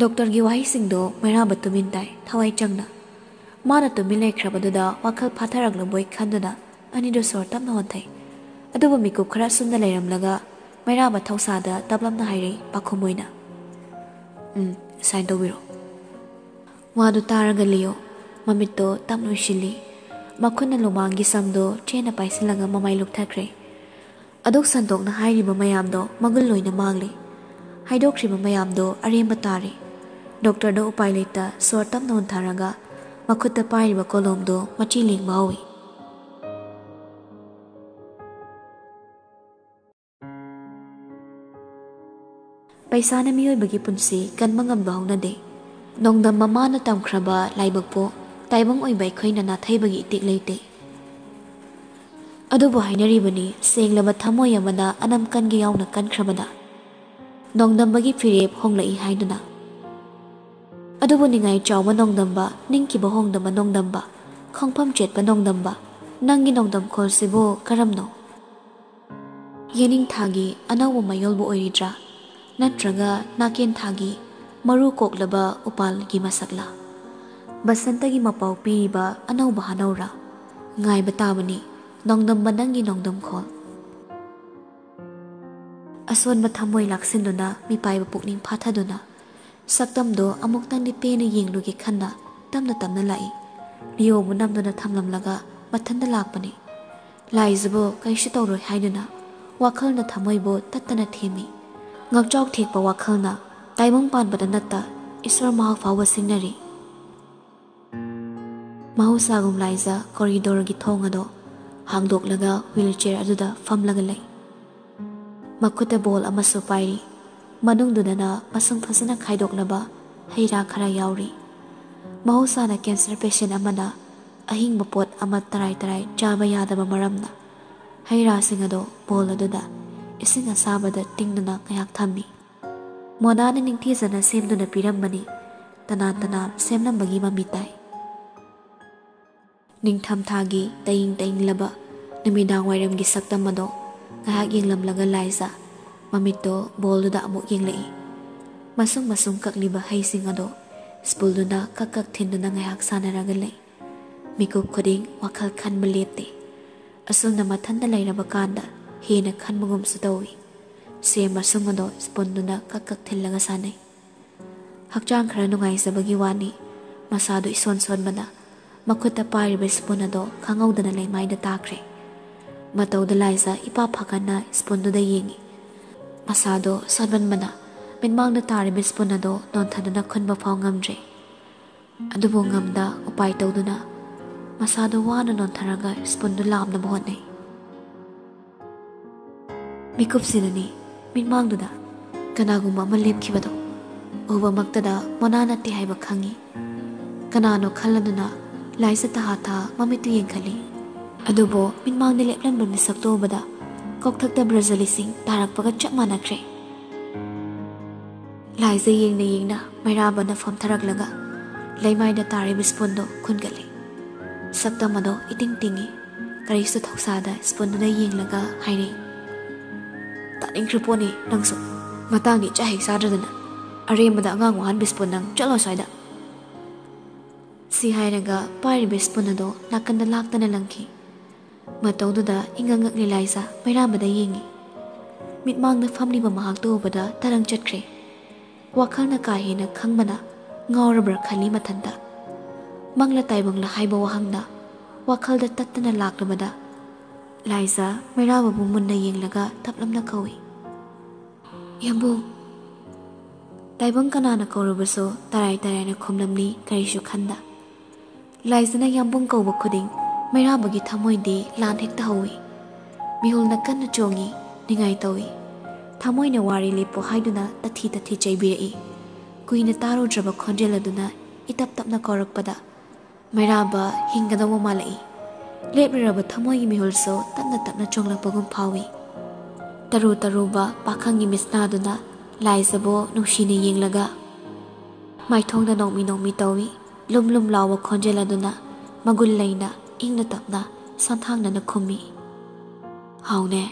ꯗꯣꯛꯇꯔꯒꯤ ꯋꯥꯍꯩꯁꯤꯡꯗꯣ ꯃꯩꯔꯥꯕ ꯇꯨꯃꯤꯟ ꯇꯥꯏ, ꯊꯋꯥꯏ ꯆꯪꯅ꯫ ꯃꯥꯅ ꯇꯨꯃꯤꯟ ꯂꯩꯈ꯭ꯔꯕꯗꯨꯗ ꯋꯥꯈꯜ ꯐꯥꯊꯔꯛꯂꯕꯣꯏ ꯈꯟꯗꯨꯅ ꯑꯅꯤꯗꯨ ꯁꯣꯔ ꯇꯞꯅ ꯍꯣꯟꯊꯩ꯫ ꯑꯗꯨꯕꯨ ꯃꯤꯀꯨꯞ ꯈꯔ ꯁꯨꯝꯅ ꯂꯩꯔꯝꯂꯒ ꯃꯩꯔꯥꯕ ꯊꯧꯁꯥꯗ ꯇꯞꯂꯞꯅ ꯍꯥꯏꯔꯛꯏ ꯄꯥꯈꯨꯝ ꯑꯣꯏꯅ, "ꯎꯝ, ꯁꯥꯏꯟ ꯇꯧꯕꯤꯔꯣ꯫" ꯋꯥꯗꯨ ꯇꯥꯔꯒ ꯂꯤꯌꯣ ꯃꯃꯤꯠꯇꯣ ꯇꯞꯅ ꯎꯏꯁꯤꯜꯂꯤ꯫ ꯃꯈꯨꯠꯅ ꯂꯨꯃꯥꯡꯒꯤ ꯁꯝꯗꯣ ꯆꯦꯠꯅ ꯄꯥꯏꯁꯤꯜꯂꯒ ꯃꯃꯥꯏ ꯂꯨꯞꯊꯈ꯭ꯔꯦ꯫ ꯑꯗꯨꯛ ꯁꯟꯗꯣꯛꯅ ꯍꯥꯏꯔꯤꯕ ꯃꯌꯥꯝꯗꯣ ꯃꯒꯨꯟ ꯂꯣꯏꯅ ꯃꯥꯡꯂꯦ꯫ ꯍꯥꯏꯗꯣꯛꯈ꯭ꯔꯤꯕ ꯃꯌꯥꯝꯗꯣ ꯑꯔꯦꯝꯕ ꯇꯥꯔꯦ꯫ ꯗꯣꯛꯇꯔꯗꯣ ꯎꯄꯥꯏ ꯂꯩꯇ ꯁꯣꯔ ꯇꯞꯅ ꯍꯣꯟꯊꯔꯒ ꯃꯈꯨꯠꯇ ꯄꯥꯏꯔꯤꯕ ꯀꯣꯂꯣꯝꯗꯣ ꯃꯆꯤ ꯂꯦꯡꯕ ꯍꯧꯏ꯫ ꯄꯩꯁꯥꯅ ꯃꯤꯑꯣꯏꯕꯒꯤ ꯄꯨꯟꯁꯤ ꯀꯟꯕ ꯉꯝꯕ ꯍꯧꯅꯗꯦ꯫ ꯅꯣꯡꯗꯝ ꯃꯃꯥꯅ ꯇꯝꯈ꯭ꯔꯕ ꯂꯥꯏꯕꯛꯄꯨ ꯇꯥꯏꯕꯪ ꯑꯣꯏꯕ ꯑꯩꯈꯣꯏꯅ ꯅꯥꯊꯩꯕꯒꯤ ꯏꯇꯤꯛ ꯂꯩꯇꯦ꯫ ꯑꯗꯨꯕꯨ ꯍꯥꯏꯅꯔꯤꯕꯅꯤ, ꯁꯦꯡꯂꯕ ꯊꯃꯣꯏ ꯑꯃꯅ ꯑꯅꯝ ꯀꯟꯒꯦ ꯌꯥꯎꯅ ꯀꯟꯈ꯭ꯔꯕꯗ ꯅꯣꯡꯗꯝꯕꯒꯤ ꯐꯤꯔꯦꯞ ꯍꯣꯡꯂꯛꯏ ꯍꯥꯏꯗꯨꯅ꯫ ꯑꯗꯨꯕꯨ ꯅꯤꯡꯉꯥꯏ ꯆꯥꯎꯕ ꯅꯣꯡꯗꯝꯕ, ꯅꯤꯡꯈꯤꯕ ꯍꯣꯡꯗꯕ ꯅꯣꯡꯗꯝꯕ, ꯈꯣꯡꯐꯝ ꯆꯦꯠꯄ ꯅꯣꯡꯗꯝꯕ, ꯅꯪꯒꯤ ꯅꯣꯡꯗꯝꯈꯣꯜꯁꯤꯕꯨ ꯀꯔꯝꯅꯣ? ꯌꯦꯅꯤꯡꯊꯥꯒꯤ ꯑꯅꯧꯕ ꯃꯌꯣꯜꯕꯨ ꯑꯣꯏꯔꯤꯗ꯭ꯔꯥ? ꯅꯠꯇ꯭ꯔꯒ ꯅꯥꯀꯦꯟꯊꯥꯒꯤ ꯃꯔꯨ ꯀꯣꯛꯂꯕ ꯎꯄꯥꯜꯒꯤ ꯃꯁꯛꯂꯥ? ꯕꯁꯟꯇꯒꯤ ꯃꯄꯥꯎ ꯄꯤꯔꯤꯕ ꯑꯅꯧꯕ ꯍꯥꯅꯧꯔꯥ? ꯉꯥꯏꯕ ꯇꯥꯕꯅꯤ, ꯅꯣꯡꯗꯝꯕ ꯅꯪꯒꯤ ꯅꯣꯡꯗꯝꯈꯣꯜ꯫ ꯑꯁꯣꯟꯕ ꯊꯃꯣꯏ ꯂꯥꯛꯁꯤꯟꯗꯨꯅ, ꯃꯤꯄꯥꯏꯕ ꯄꯨꯛꯅꯤꯡ ꯐꯥꯊꯗꯨꯅ, ꯁꯛꯇꯝꯗꯣ ꯑꯃꯨꯛꯇꯪꯗꯤ ꯄꯦꯟꯅ ꯌꯦꯡꯂꯨꯒꯦ ꯈꯟꯅ ꯇꯞꯅ ꯇꯞꯅ ꯂꯥꯛꯏ꯫ ꯂꯤꯌꯣꯕꯨ ꯅꯝꯗꯨꯅ ꯊꯝꯂꯝꯂꯒ ꯃꯊꯟꯇ ꯂꯥꯛꯄꯅꯤ꯫ ꯂꯥꯏꯖꯕꯨ ꯀꯩꯁꯨ ꯇꯧꯔꯣꯏ ꯍꯥꯏꯗꯨꯅ ꯋꯥꯈꯜꯅ ꯊꯃꯣꯏꯕꯨ ꯇꯠꯇꯅ ꯊꯦꯝꯃꯤ꯫ ꯉꯛꯆꯥꯎ ꯊꯦꯛꯄ ꯋꯥꯈꯜꯅ ꯇꯥꯏꯕꯪ ꯄꯥꯟꯕꯗ ꯅꯠꯇ ꯏꯁꯣꯔ ꯃꯍꯥꯛ ꯐꯥꯎꯕ ꯁꯤꯡꯅꯔꯤ꯫ ꯃꯍꯧꯁꯥꯒꯨꯝ ꯂꯥꯏꯖ ꯀꯣꯔꯤꯗꯣꯔꯒꯤ ꯊꯣꯡ ꯑꯗꯣ ꯍꯥꯡꯗꯣꯛꯂꯒ ꯋꯤꯜ ꯆꯤꯌꯔ ꯑꯗꯨꯗ ꯐꯝꯂꯒ ꯂꯩ꯫ ꯃꯈꯨꯠꯇ ꯕꯣꯜ ꯑꯃꯁꯨ ꯄꯥꯏꯔꯤ꯫ ꯃꯅꯨꯡꯗꯨꯗꯅ ꯃꯁꯨꯡ ꯐꯖꯅ ꯈꯥꯏꯗꯣꯛꯂꯕ ꯍꯩ ꯔꯥ ꯈꯔ ꯌꯥꯎꯔꯤ꯫ ꯃꯍꯧꯁꯥꯅ ꯀꯦꯟꯁꯔ ꯄꯦꯁꯦꯟ ꯑꯃꯅ ꯑꯍꯤꯡꯕ ꯄꯣꯠ ꯑꯃ ꯇꯔꯥꯏ ꯇꯔꯥꯏ ꯆꯥꯕ ꯌꯥꯗꯕ ꯃꯔꯝꯅ ꯍꯩ ꯔꯥꯁꯤꯡ ꯑꯗꯣ ꯕꯣꯜ ꯑꯗꯨꯗ ꯏꯁꯤꯡ ꯑꯁꯥꯕꯗ ꯇꯤꯡꯗꯨꯅ ꯉꯥꯏꯍꯥꯛ ꯊꯝꯃꯤ꯫ ꯃꯣꯅꯥꯅ ꯅꯤꯡꯊꯤꯖꯅ ꯁꯦꯝꯗꯨꯅ ꯄꯤꯔꯝꯕꯅꯤ꯫ ꯇꯅꯥꯟ ꯇꯅꯥꯟ ꯁꯦꯝꯂꯝꯕꯒꯤ ꯃꯃꯤ ꯇꯥꯏ꯫ ꯅꯤꯡꯊꯝꯊꯥꯒꯤ ꯇꯌꯤꯡ ꯇꯌꯤꯡꯂꯕ ꯅꯨꯃꯤꯗꯥꯡ ꯋꯥꯏꯔꯝꯒꯤ ꯁꯛꯇꯝ ꯑꯗꯣ ꯉꯥꯏꯍꯥꯛ ꯌꯦꯡꯂꯝꯂꯒ ꯂꯥꯏꯖ ꯃꯃꯤꯠꯇꯣ ꯕꯣꯜꯗꯨꯗ ꯑꯃꯨꯛ ꯌꯦꯡꯂꯛꯏ꯫ ꯃꯁꯨꯡ ꯃꯁꯨꯡ ꯀꯛꯂꯤꯕ ꯍꯩꯁꯤꯡ ꯑꯗꯣ ꯁ꯭ꯄꯨꯟꯗꯨꯅ ꯀꯛ ꯀꯛ ꯊꯤꯟꯗꯨꯅ ꯉꯥꯏꯍꯥꯛ ꯁꯥꯟꯅꯔꯒ ꯂꯩ꯫ ꯃꯤꯀꯨꯞ ꯈꯨꯗꯤꯡ ꯋꯥꯈꯜ ꯈꯟꯕ ꯂꯦꯞꯇꯦ꯫ ꯑꯁꯨꯝꯅ ꯃꯊꯟꯇ ꯂꯩꯔꯕ ꯀꯥꯟꯗ ꯍꯦꯟꯅ ꯈꯟꯕꯒꯨꯝꯁꯨ ꯇꯧꯏ꯫ ꯁꯦꯝ ꯃꯁꯨꯡ ꯑꯗꯣ ꯁ꯭ꯄꯨꯟꯗꯨꯅ ꯀꯛ ꯀꯛ ꯊꯤꯜꯂꯒ ꯁꯥꯟꯅꯩ꯫ ꯍꯛꯆꯥꯡ ꯈꯔ ꯅꯨꯡꯉꯥꯏꯖꯕꯒꯤ ꯋꯥꯅꯤ, ꯃꯁꯥꯗꯨ ꯏꯁꯣꯟ ꯁꯣꯟꯕꯅ ꯃꯈꯨꯠꯇ ꯄꯥꯏꯔꯤꯕ ꯁ꯭ꯄꯨꯟ ꯑꯗꯣ ꯈꯪꯍꯧꯗꯅ ꯂꯩꯃꯥꯏꯗ ꯇꯥꯈ꯭ꯔꯦ꯫ ꯃꯇꯧꯗ ꯂꯥꯏꯖ ꯏꯄꯥ ꯐꯥꯒꯟꯅ ꯁ꯭ꯄꯨꯟꯗꯨꯗ ꯌꯦꯡꯏ꯫ ꯃꯁꯥꯗꯣ ꯁꯣꯟꯃꯟꯕꯅ ꯃꯤꯠꯃꯥꯡꯗ ꯇꯥꯔꯤꯕ ꯁ꯭ꯄꯨꯟ ꯑꯗꯣ ꯅꯣꯟꯊꯗꯨꯅ ꯈꯨꯟꯕ ꯐꯥꯎ ꯉꯝꯗ꯭ꯔꯦ꯫ ꯑꯗꯨꯕꯨ ꯉꯝꯗ ꯎꯄꯥꯏ ꯇꯧꯗꯨꯅ ꯃꯁꯥꯗꯣ ꯋꯥꯅ ꯅꯣꯟꯊꯔꯒ ꯁ꯭ꯄꯨꯟꯗꯨ ꯂꯥꯝꯅꯕ ꯍꯣꯠꯅꯩ꯫ ꯃꯤꯀꯨꯞꯁꯤꯗꯅꯤ ꯃꯤꯠꯃꯥꯡꯗꯨꯗ ꯀꯅꯥꯒꯨꯝꯕ ꯑꯃ ꯂꯦꯞꯈꯤꯕꯗꯣ ꯎꯕꯃꯛꯇꯗ ꯃꯣꯅꯥ ꯅꯠꯇꯦ ꯍꯥꯏꯕ ꯈꯪꯏ꯫ ꯀꯅꯥꯅꯣ ꯈꯜꯂꯗꯨꯅ ꯂꯥꯏꯖ ꯇꯍꯥ ꯊꯥ ꯃꯃꯤꯠꯇꯨ ꯌꯦꯡꯈꯠꯂꯤ꯫ ꯑꯗꯨꯕꯨ ꯃꯤꯠꯃꯥꯡꯗ ꯂꯦꯞꯂꯝꯕ ꯃꯤꯁꯛꯇꯨ ꯎꯕꯗ ꯀꯣꯛꯊꯛꯇ ꯕ꯭ꯔꯖꯂꯤꯁꯤꯡ ꯇꯥꯔꯛꯄꯒ ꯆꯞ ꯃꯥꯟꯅꯈ꯭ꯔꯦ꯫ ꯂꯥꯏꯖ ꯌꯦꯡꯅ ꯌꯦꯡꯅ ꯃꯩꯔꯥꯕꯅ ꯐꯝꯊꯔꯛꯂꯒ ꯂꯩꯃꯥꯏꯗ ꯇꯥꯔꯤꯕ ꯁ꯭ꯄꯨꯟꯗꯣ ꯈꯨꯟꯒꯠꯂꯤ꯫ ꯁꯛꯇꯝ ꯑꯗꯣ ꯏꯇꯤꯡ ꯇꯤꯡꯏ꯫ ꯀꯔꯤꯁꯨ ꯊꯧꯁꯥꯗ ꯁ꯭ꯄꯨꯟꯗꯨꯗ ꯌꯦꯡꯂꯒ ꯍꯥꯏꯔꯛꯏ, "ꯇꯥꯅꯤꯡꯈ꯭ꯔ ꯄꯣꯠꯅꯤ ꯅꯪꯁꯨ꯫ ꯃꯇꯥꯡꯒꯤ ꯆꯥꯛ ꯍꯦꯛ ꯆꯥꯗ꯭ꯔꯗꯅ ꯑꯔꯦꯝꯕꯗ ꯑꯉꯥꯡ ꯋꯥꯍꯟꯕ ꯁ꯭ꯄꯨꯟ ꯅꯪ, ꯆꯠꯂꯣ ꯁ꯭ꯋꯥꯏꯗ!" ꯁꯤ ꯍꯥꯏꯔꯒ ꯄꯥꯏꯔꯤꯕ ꯁ꯭ꯄꯨꯟ ꯑꯗꯣ ꯅꯥꯀꯟꯗ ꯂꯥꯛꯇꯅ ꯂꯪꯈꯤ꯫ ꯃꯇꯧꯗꯨꯗ ꯏꯉꯛ ꯉꯛꯂꯤ ꯂꯥꯏꯖ ꯃꯩꯔꯥꯕꯗ ꯌꯦꯡꯏ꯫ ꯃꯤꯠꯃꯥꯡꯗ ꯐꯝꯂꯤꯕ ꯃꯍꯥꯛꯇꯨ ꯎꯕꯗ ꯇꯔꯪ ꯆꯠꯈ꯭ꯔꯦ꯫ ꯋꯥꯈꯜꯅ ꯀꯥ ꯍꯦꯟꯅ ꯈꯪꯕꯅ ꯉꯥꯎꯔꯕ꯭ꯔꯥ ꯈꯜꯂꯤ ꯃꯊꯟꯇ꯫ ꯃꯪꯂ ꯇꯥꯏꯕꯪꯂ ꯍꯥꯏꯕ ꯋꯥꯍꯪꯅ ꯋꯥꯈꯜꯗ ꯇꯠꯇꯅ ꯂꯥꯛꯂꯕꯗ ꯂꯥꯏꯖ ꯃꯩꯔꯥꯕꯕꯨ ꯃꯨꯟꯅ ꯌꯦꯡꯂꯒ ꯇꯞꯂꯞꯅ ꯀꯧꯏ, "ꯌꯥꯝꯕꯨꯡ!" ꯇꯥꯏꯕꯪ ꯀꯅꯥꯅ ꯀꯧꯔꯕꯁꯨ ꯇꯔꯥꯏ ꯇꯔꯥꯏꯅ ꯈꯨꯝꯂꯝꯂꯤ ꯀꯔꯤꯁꯨ ꯈꯟꯗ꯫ ꯂꯥꯏꯖꯅ ꯌꯥꯝꯕꯨꯡ ꯀꯧꯕ ꯈꯨꯗꯤꯡ ꯃꯩꯔꯥꯕꯒꯤ ꯊꯃꯣꯏꯗꯤ ꯂꯥꯟ ꯍꯦꯛꯇ ꯍꯧꯏ꯫ ꯃꯤꯍꯨꯜꯅ ꯀꯟꯅ ꯆꯣꯡꯏ, ꯅꯤꯡꯉꯥꯏ ꯇꯧꯏ꯫ ꯊꯃꯣꯏꯅ ꯋꯥꯔꯤ ꯂꯦꯞꯄꯣ ꯍꯥꯏꯗꯨꯅ ꯇꯊꯤ ꯇꯊꯤ ꯆꯩꯕꯤꯔꯛꯏ꯫ ꯀꯨꯏꯅ ꯇꯥꯔꯨꯗ꯭ꯔꯕ ꯈꯣꯟꯖꯦꯜ ꯑꯗꯨꯅ ꯏꯇꯞ ꯇꯞꯅ ꯀꯧꯔꯛꯄꯗ ꯃꯩꯔꯥꯕ ꯍꯤꯡꯒꯗꯧꯕ ꯃꯥꯜꯂꯛꯏ꯫ ꯂꯦꯞꯂꯨꯔꯕ ꯊꯃꯣꯏꯒꯤ ꯃꯤꯍꯨꯜꯁꯨ ꯇꯞꯅ ꯇꯞꯅ ꯆꯣꯡꯂꯛꯄꯒꯨꯝ ꯐꯥꯎꯏ꯫ ꯇꯔꯨ ꯇꯔꯨꯕ ꯄꯥꯈꯪꯒꯤ ꯃꯤꯠꯁꯅꯥꯗꯨꯅ ꯂꯥꯏꯖꯕꯨ ꯅꯨꯡꯁꯤꯅ ꯌꯦꯡꯂꯒ ꯃꯥꯏꯊꯣꯡꯗ ꯅꯣꯡꯃꯤ ꯅꯣꯡꯃꯤ ꯇꯧꯏ꯫ ꯂꯨꯝ ꯂꯨꯝ ꯂꯥꯎꯕ ꯈꯣꯟꯖꯦꯜ ꯑꯗꯨꯅ ꯃꯒꯨꯟ ꯂꯩꯅ, ꯏꯪꯅ ꯇꯞꯅ, ꯁꯣꯟꯊꯥꯡꯅꯅ ꯈꯨꯝꯃꯤ꯫ "ꯍꯥꯎꯅꯦ꯫"